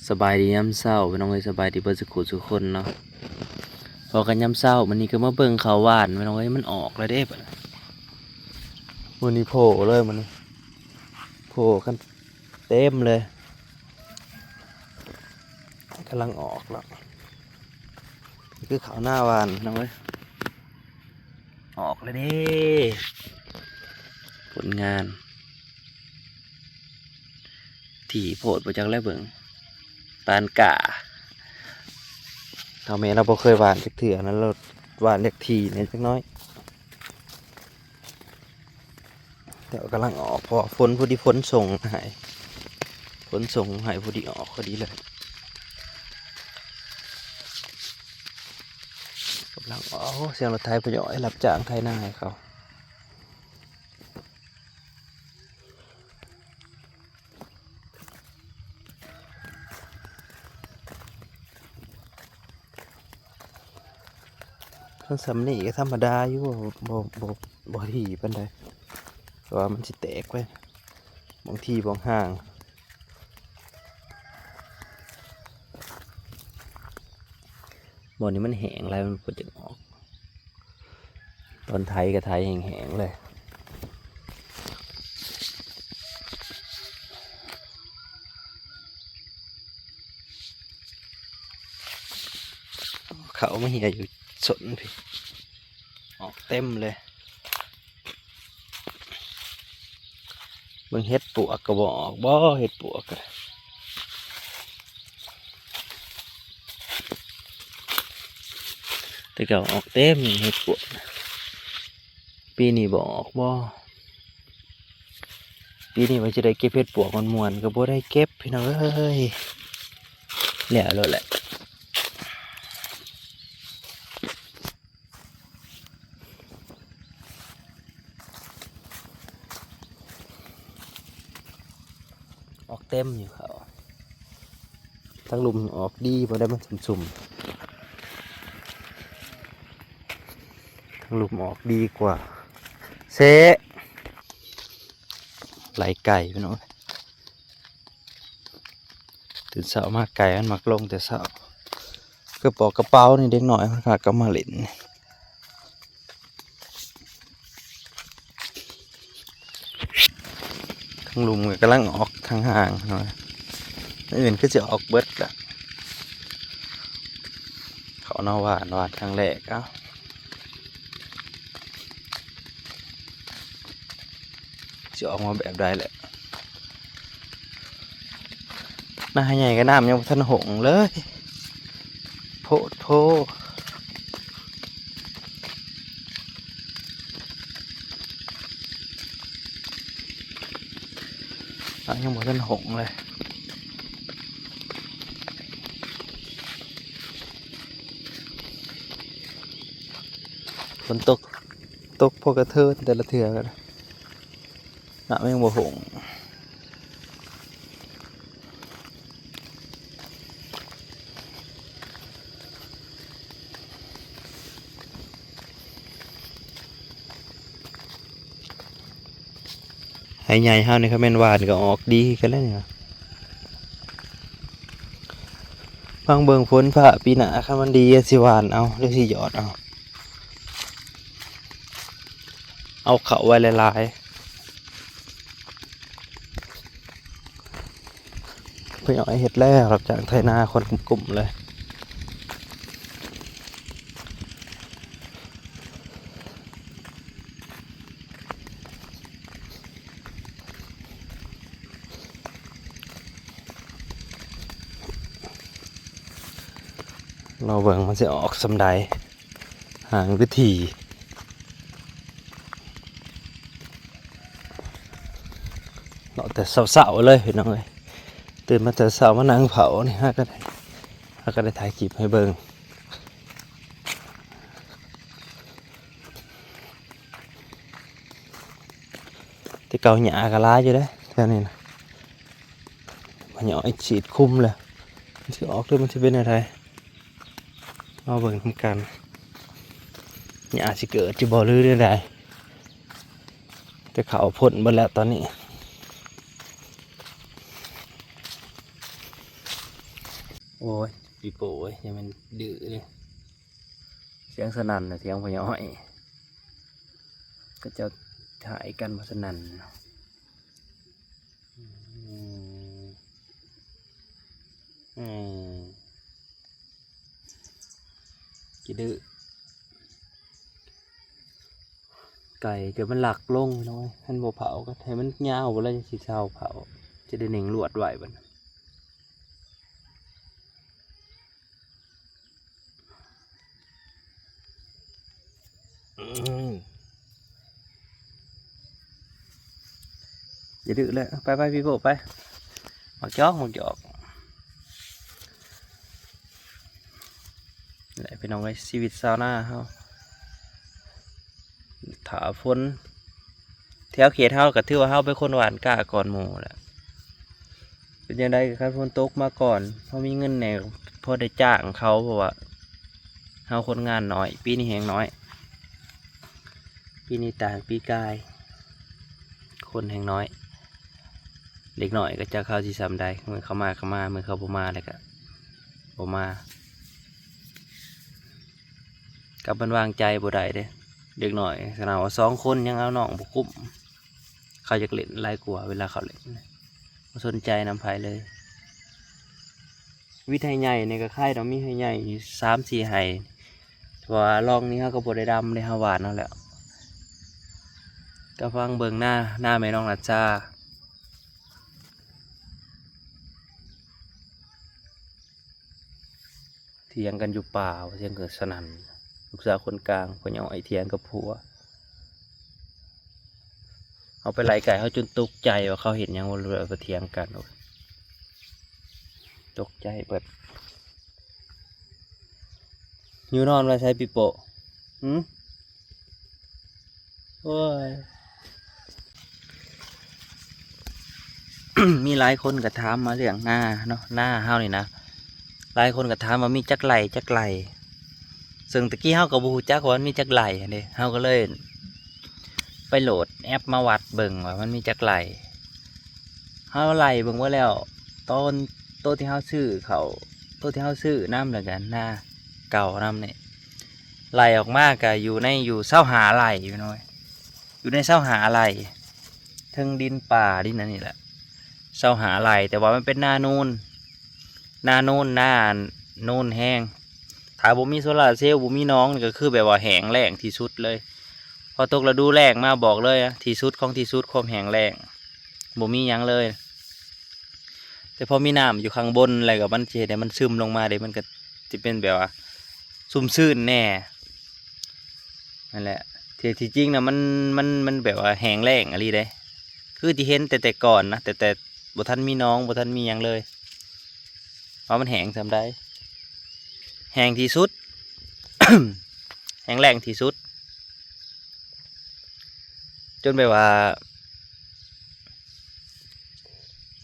ສະບາຍດີຍາມເຊົ້າພີ່ນ້ອງເອີຍ ສະບາຍດີເບິດສູ່ຜູ້ສູ່ຄົນເນາະ. ພໍ້ກັນຍາມເຊົ້າ ມື້ນີ້ກໍມາເບິ່ງເຂົ້າຫວ່ານພີ່ນ້ອງເອີຍ ມັນອອກແລ້ວເດ້. ມື້ນີ້ໂຜ່ເລີຍ ມື້ນີ້ໂຜ່ກັນເຕັມເລີຍ ກຳລັງອອກແລ້ວ. ນີ້ຄືເຂົ້ານາຫວ່ານພີ່ນ້ອງເອີຍ ອອກແລ້ວເດ້ ຜົນງານ. ຖີ່ໂພດບໍ່ຈັກແລ້ວ ເບິ່ງປານກ້າ. ເຖົ້າແມ່ລາວບໍ່ເຄີຍຫວ່ານຈັກເທື່ອນະ ລາວຫວ່ານຈັກຖີ່ແດ່ຈັກໜ້ອຍ. ແຕ່ວ່າກຳລັງອອກ ເພາະວ່າຝົນພໍດີ ຝົນສົ່ງໃຫ້ ຝົນສົ່ງໃຫ້ພໍດີ ອອກພໍດີເລີຍ. ກຳລັງອອກ ໂອ້ ສຽງລົດໄຖພໍ່ໃຫຍ່ ຮັບຈ້າງໄຖນາໃຫ້ເຂົາ. ຄັນສ່ຳນີ້ກໍທຳມະດາຢູ່ ບໍ່ ບໍ່ ບໍ່ ບໍ່ຖີ່ປານໃດ ເພາະວ່າມັນຊິແຕກໄປ ບາງທີບາງຫ່າງ. ບ່ອນນີ້ມັນແຫ້ງຫຼາຍ ມັນບໍ່ຈັກອອກ. ຕອນໄຖກໍໄຖແຫ້ງໆເລີຍ. ເຂົ້າມາເຫຍຢູ່ສົນພີ້ ອອກເຕັມເລີຍ. ເບິ່ງເຫັດປວກກໍບໍ່ອອກບໍ່ ເຫັດປວກກໍ ແຕ່ເກົ່າອອກເຕັມເຫັດປວກ. ປີນີ້ບໍ່ອອກບໍ່ ປີນີ້ວ່າຊິໄດ້ເກັບເຫັດປວກມ່ວນໆ ກໍບໍ່ໄດ້ເກັບພີ່ນ້ອງເອີຍ ແລ້ວໂລດແຫຼະ. ອອກເຕັມຢູ່ເຂົາ ທາງລຸ່ມອອກດີ ບໍ່ໄດ້ມັນຊຸ່ມໆ ທາງລຸ່ມອອກດີກວ່າ ເຊ ໄລ່ໄກ່ພີ່ນ້ອງ. ຕື່ນເຊົ້າມາໄກ່ມັນມັກລົງແຕ່ເຊົ້າ ກະເປົາກະເປົານີ້ ເດັກນ້ອຍມັນພາກັນມາຫຼິ້ນ. ທາງລຸ່ມກໍກຳລັງອອກທາງຫ່າງເນາະ ອັນອື່ນຄືຊິອອກເບິດລະ. ເຂົ້ານາຫວ່ານ ຫວ່ານຄັ້ງແລກ ເອົ້າ ຊິອອກມາແບບໃດແຫຼະ. ນາໃຫຍ່ກໍນ້ຳຍັງບໍ່ທັນຫົງເລີຍ ໂພດໂພ. ນ້ຳຍັງບໍ່ທັນຫົງເລີຍ ຝົນຕົກ ຕົກພໍກະເທີນແຕ່ລະເທື່ອ ນ້ຳຍັງບໍ່ຫົງ. ໄຮ່ໃຫຍ່ເຮົານີ້ ຄັນແມ່ນຫວ່ານກໍອອກດີຄືກັນແລ້ວນີ້. ຟັງເບິ່ງຝົນຟ້າປີໜ້າ ຄັນມັນດີຊິຫວ່ານເອົາ ຫຼືຊິຢອດເອົາ ເອົາເຂົ້າໄວ້ຫຼາຍໆ. ພໍ່ໃຫຍ່ເຮັດແລ້ວ ຮັບຈ້າງໄຖນາຄົນກຸ້ມໆເລີຍ. ລໍເບິ່ງມັນຊິອອກສ່ຳໃດ ຫ່າງຫຼືຖີ່. ເລາະແຕ່ເຊົ້າໆເລີຍພີ່ນ້ອງເອີຍ ຕື່ນມາແຕ່ເຊົ້າມານັ່ງເຝົ້ານີ້ ຫາກໍໄດ້ ຫາກໍໄດ້ຖ່າຍຄລິບໃຫ້ເບິ່ງ. ແຕ່ເກົ່າຫຍ້າກໍຫຼາຍຢູ່ເດ້ແຖວນີ້ນະ ພະຍາຍາດສີດຄຸມແລ້ວ ມັນຊິອອກຫຼືມັນຊິເປັນແນວໃດ ມາເບິ່ງນຳກັນ ຫຍ້າຊິເກີດຢູ່ບໍ່ຫຼືແນວໃດ. ແຕ່ເຂົາພົ້ນເບິດແລ້ວຕອນນີ້. ໂອ້ຍ ປີໂປ້ເອີຍ ຢ່າແມ່ນດື້ເດ້. ສຽງສະໜັ່ນນະ ສຽງພໍ່ໃຫຍ່ອ້ອຍ ເຂົາເຈົ້າຖ່າຍກັນບໍ່ສະໜັ່ນ. ອືມ ອືມ ຂີ້ດື້. ໄກ່ກໍມັນຫຼັກລົງເນາະ, ຄັນບໍ່ເຜົາກໍໃຫ້ມັນຍາວພຸ້ນລະ ຈັ່ງຊິເຊົາເຜົາ, ຈະໄດ້ເໜັງລວດໄວ້ບັດ. ອືມ ຢ່າດື້ເລີຍ ໄປໆ ພີ່ໂປ້ ໄປ ໝາກຈອກ ໝາກຈອກ. ນີ້ແຫຼະ ພີ່ນ້ອງເອີຍ ຊີວິດຊາວນາເຮົາ ຖ້າຝົນ ແຖວເຂດເຮົາກໍຖືວ່າເຮົາເປັນຄົນຫວ່ານກ້າກ່ອນໝູ່ແຫຼະ. ເປັນຈັ່ງໃດກໍຄັນຝົນຕົກມາກ່ອນ ເຮົາມີເງິນແດ່ ພໍໄດ້ຈ້າງເຂົາ ເພາະວ່າເຮົາຄົນງານໜ້ອຍ, ປີນີ້ແຮງໜ້ອຍ, ປີນີ້ຕ່າງປີກາຍ ຄົນແຮງໜ້ອຍ. ເດັກນ້ອຍກໍຈັກເຂົາຊິຊ່ຳໃດ, ມື້ເຂົາມາກໍມາ, ມື້ເຂົາບໍ່ມາແລ້ວກໍບໍ່ມາ. ກັບມັນວາງໃຈບໍ່ໄດ້ເດ້ ເດັກນ້ອຍ ຂະໜາດວ່າສອງຄົນຍັງເອົານ້ອງບໍ່ກຸ້ມ. ເຂົາຢາກຫຼິ້ນຫຼາຍກວ່າເວລາເຂົາຫຼິ້ນ, ບໍ່ສົນໃຈນຳໃຜເລີຍ. ວິດໄຮ່ໃຫຍ່ນີ້ກໍຄາຍດອກ, ມີໄຮ່ໃຫຍ່ຢູ່ສາມສີ່ໄຮ່, ເພາະວ່າລ່ອງນີ້ເຮົາກໍບໍ່ໄດ້ດຳເດ້, ເຮົາຫວ່ານເອົາແລ້ວ. ກໍຟັງເບິ່ງນາ, ນາແມ່ນ້ອງນັດຊາ. ຖຽງກັນຢູ່ປ່າ, ຖຽງກັນສະໜັ່ນ, ລູກສາວຄົນກາງ, ພໍ່ໃຫຍ່ອ້ອຍຖຽງກັບຜົວ. ເຮົາໄປໄລ່ໄກ່ເຮົາຈົນຕົກໃຈວ່າເຂົາເຮັດຫຍັງ ວ່າ ວ່າຖຽງກັນ, ຕົກໃຈເບິດ. ຢູ່ນອນໄວ້ໃສ ປີໂປ້? ຫື? ໂອ້ຍ ມີຫຼາຍຄົນກໍຖາມມາເລື່ອງນາເນາະ, ນາເຮົານີ້ນະ ຫຼາຍຄົນກໍຖາມວ່າມີຈັກໄຮ່ ຈັກໄຮ່. ເຊິ່ງແຕ່ກີ້ເຮົາກໍບໍ່ຮູ້ຈັກວ່າມັນມີຈັກໄຮ່ຫັ້ນເດ້, ເຮົາກໍເລີຍໄປໂຫຼດແອັບມາວັດເບິ່ງວ່າມັນມີຈັກໄຮ່. ເຮົາໄລ່ເບິ່ງເບິດແລ້ວ, ຕອນໂຕທີ່ເຮົາຊື້ເຂົ້າ, ໂຕທີ່ເຮົາຊື້ນຳ ແລ້ວກໍນາເກົ່ານຳນີ້, ໄລ່ອອກມາກໍຢູ່ໃນ ຢູ່ຊາວຫ້າໄຮ່ ພີ່ນ້ອງເອີຍ, ຢູ່ໃນຊາວຫ້າໄຮ່ ເທິງດິນປ່າດິນອັນນີ້ແຫຼະ ຊາວຫ້າໄຮ່. ແຕ່ວ່າມັນເປັນນາໂນນ, ນາໂນນ, ນາໂນນແຮງ. ຖ້າບໍ່ມີໂຊລາເຊວ ບໍ່ມີໜອງ ນີ້ກໍຄືແບບວ່າແຫ້ງແລ້ງທີ່ສຸດເລີຍ. ພໍຕົກລະດູແລ້ງມາ ບອກເລີຍ ທີ່ສຸດຂອງທີ່ສຸດ ຄວາມແຫ້ງແລ້ງ ບໍ່ມີຫຍັງເລີຍ. ແຕ່ພໍມີນ້ຳຢູ່ຂ້າງບົນ ແລ້ວກໍມັນຊິເຮັດໃຫ້ມັນຊຶມລົງມາເດ້, ມັນກໍຊິເປັນແບບວ່າຊຸ່ມຊື່ນແດ່. ນັ້ນແຫຼະ ທີ່ ທີ່ຈິງນະ ມັນ ມັນ ມັນແບບວ່າແຫ້ງແລ້ງອີ່ຫຼີເດ້, ຄືທີ່ເຫັນແຕ່ ແຕ່ກ່ອນນະ, ແຕ່ ແຕ່ບໍ່ທັນມີໜອງ ບໍ່ທັນມີຫຍັງເລີຍ. ວ່າມັນແຫ້ງສ່ຳໃດ? ແຫ້ງທີ່ສຸດ ແຫ້ງແລ້ງທີ່ສຸດ ຈົນແບບວ່າ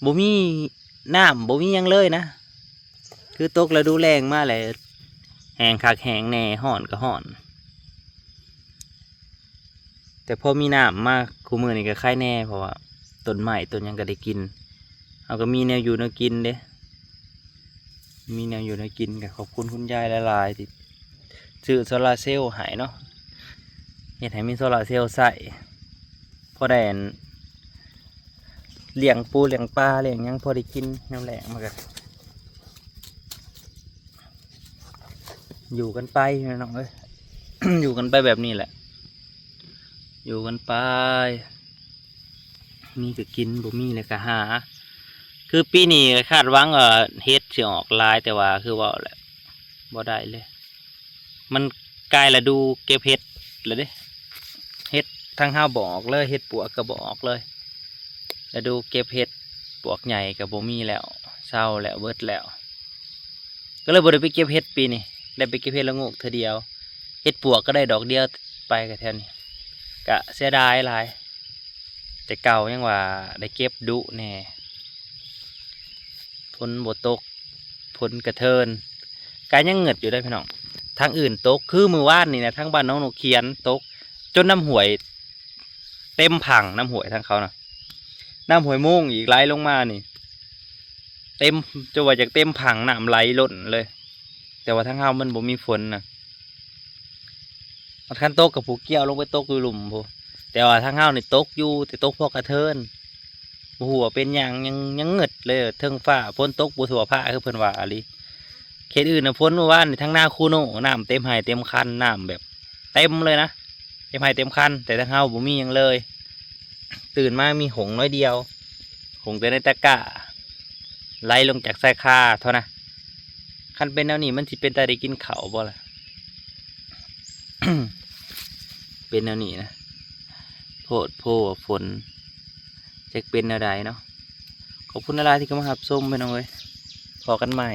ບໍ່ມີນ້ຳ ບໍ່ມີຫຍັງເລີຍນະ, ຄືຕົກລະດູແລ້ງມາແລ້ວ ແຫ້ງຄັກແຫ້ງແນ່ ຮ້ອນກໍຮ້ອນ. ແຕ່ພໍມີນ້ຳມາ ຄູ່ມື້ນີ້ກໍໄຄແນ່ ເພາະວ່າຕົ້ນໄມ້ຕົ້ນຫຍັງກໍໄດ້ກິນ, ເຮົາກໍມີແນວຢູ່ແນວກິນເດ້. ມີແນວຢູ່ແນວກິນ ກໍຂອບຄຸນຄຸນຍາຍຫຼາຍໆ ທີ່ຊື້ໂຊລາເຊວໃຫ້ເນາະ, ເຮັດໃຫ້ມີໂຊລາເຊວໃຊ້ ພໍໄດ້ ອັນ ລ້ຽງປູລ້ຽງປາລ້ຽງຫຍັງ ພໍໄດ້ກິນຍາມແລ້ງ. ມັນກໍຢູ່ກັນໄປພີ່ນ້ອງເອີຍ ຢູ່ກັນໄປແບບນີ້ແຫຼະ ຢູ່ກັນໄປ. ມີກໍກິນ ບໍ່ມີແລ້ວກໍຫາ. ຄືປີນີ້ຄາດຫວັງວ່າເຫັດຊິອອກຫຼາຍ ແຕ່ວ່າຄືເວົ້າແຫຼະ ບໍ່ໄດ້ເລີຍ. ມັນກາຍລະດູເກັບເຫັດແລ້ວເດ້, ເຫັດທາງເຮົາບໍ່ອອກເລີຍ, ເຫັດປວກກໍບໍ່ອອກເລີຍ. ລະດູເກັບເຫັດປວກໃຫຍ່ກໍບໍ່ມີແລ້ວ, ເຊົາແລ້ວ, ເບິດແລ້ວ. ກໍເລີຍບໍ່ໄດ້ໄປເກັບເຫັດປີນີ້, ໄດ້ໄປເກັບເຫັດລະໂງກເທື່ອດຽວ. ເຫັດປວກກໍໄດ້ດອກດຽວໄປກໍແຖວນີ້, ກະເສຍດາຍຫຼາຍ. ແຕ່ເກົ່າຍັງວ່າໄດ້ເກັບດຸແດ່, ຝົນບໍ່ຕົກ, ຝົນກະເທີນ, ກະຍັງເຫງືດຢູ່ເດ້ພີ່ນ້ອງ. ທາງອື່ນຕົກ, ຄືມື້ວານນີ້ນະ, ທາງບ້ານໜອງນົກຂຽນຕົກ ຈົນນ້ຳຫ້ວຍເຕັມພັງ, ນ້ຳຫ້ວຍທາງເຂົານະ, ນ້ຳຫ້ວຍໂມງອີກໄຫຼລົງມານີ້. ເຕັມ ຈົນວ່າຈະເຕັມຜັງ ນ້ຳໄຫຼລົ້ນເລີຍ. ແຕ່ວ່າທາງເຮົາມັນບໍ່ມີຝົນນະ. ຄັນຕົກກໍຜູ້ກ່ຽວລົງໄປຕົກຢູ່ລຸ່ມພຸ້ນ. ແຕ່ວ່າທາງເຮົານີ້ຕົກຢູ່ ແຕ່ຕົກພໍກະເທີນ. ບໍ່ຮູ້ວ່າເປັນຫຍັງ ຍັງ ຍັງງຶດເລີຍ. ເທິງຟ້າຝົນຕົກບໍ່ທົ່ວພາ ຄືເພິ່ນວ່າອີ່ຫຼີ. ເຂດອື່ນນະຝົນມື້ວານນີ້ ທາງນາຄູໂນ ນ້ຳເຕັມໄຮ່ເຕັມຄັນ ນ້ຳແບບເຕັມເລີຍນະ ເຕັມໄຮ່ເຕັມຄັນ. ແຕ່ທາງເຮົາບໍ່ມີຫຍັງເລີຍ. ຕື່ນມາມີຫົງໜ້ອຍດຽວ ຫົງແຕ່ໃນຕະກ້າ ໄຫຼລົງຈາກຊາຍຄາເທົ່ານັ້ນ. ຄັນເປັນແນວນີ້ມັນຊິເປັນຕາໄດ້ກິນເຂົ້າບໍ່ລະ? ເປັນແນວນີ້ນະ ໂພດໂພວ່າຝົນ ຈັກເປັນແນວໃດເນາະ. ຂອບຄຸນຫຼາຍໆທີ່ເຂົ້າມາຮັບຊົມ ພີ່ນ້ອງເອີຍ. ພໍ້ກັນໃໝ່.